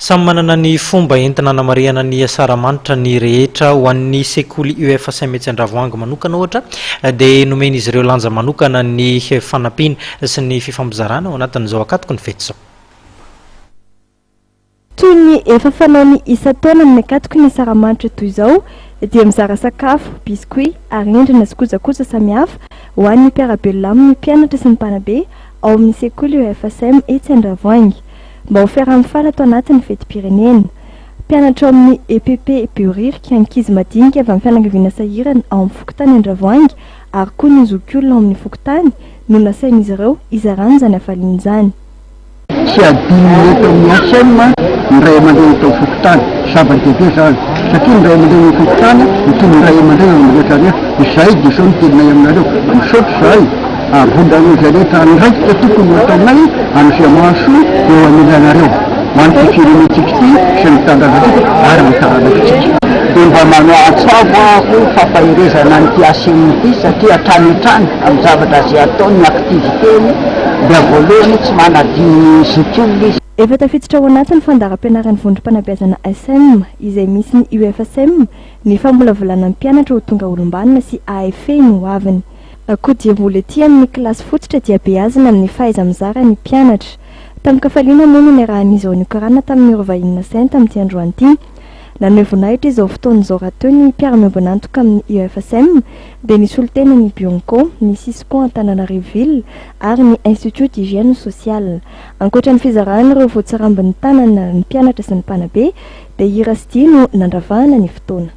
Samy manana ny fomba entina hanamarihana ny asaramanitra ny rehetra. Ho an'ny sekoly UFSM etsy Andravoahangy manokana ohatra dia nomen'izy ireo lanja manokana ny fanampiana sy ny fifampizarana ao anatin'izao ankatoky ny fety izao. Toy ny efa fanaony isan-taona amin'ny ankatoky ny asaramanitra toy izao dia mizara sakafo, biscuits ary endrina sy kojakoja samihafa ho an'ny mpiara-belona aminy ny mpianatra sy ny mpanabe ao amin'ny sekoly UFSM etsy Andravoahangy. Mba ho fiaraha-mifaly ato anatin'ny fetim-pirenena. Mpianatra ao amin'ny EPP Behoririka, ankizy madinika avy amin'ny fianakaviana sahirana ao amin'ny fokontany Andravoahangy ary koa ny zokiolona ao amin'ny fokontany no nasain'izy ireo hizarana izany hafaliana izany. Tsy adinon'ny eto amin'ny ACM ny ray aman-dreny eto amin'ny fokontany. Zava-dehibe izany satria ny ray aman-dreny eo amin'ny fokontany no toy ny ray aman-dreny eo amin'ny rehetra rehetra. Izay dia izao no teninay aminareo. Misaotra izahay. Ary vonona izay rehetra andraikitra tokony ho ataonay amin'izay mahasoa eo anilanareo, ho an'ity firenentsika ity sy ny tanindrazantsika ary ny taranakitsika. Dia mba manao antso-avo aho fampaherezana an'ity ACM ity satria hatrany hatrany amin'ny zavatra izay ataony, ny activité-ny dia voalohany tsy manadino ny zokiolona izy. Efa tafiditra ao anatin'ny fandaharam-pianaran'ny vondrom-panabeazana SM izay misy ny UFSM ny famolavolana ny mpianatra ho tonga olom-banona sy hahafehy ny hoaviny. Koa dia mbola ety amin'ny kilasy fototra dia beazina amin'ny fahaiza-mizara ny mpianatra. Tamin-kafaliana moa no niarahan'izy ireo nikorana tamin'ireo vahiny nasainy tamin'ity androany ity. Nanome voninahitra izao fotoana izao rahateo ny mpiara-miombon'antoka amin'ny UFSM dia ny solontena ny Bianco, ny Cisco Antananarivo Ville ary ny Institut d'Hygiène Sociale. Ankoatra ny fizarana ireo voatsirambin'ny tanana ny mpianatra sy ny mpanabe dia hira sy dihy no nandravahana ny fotoana.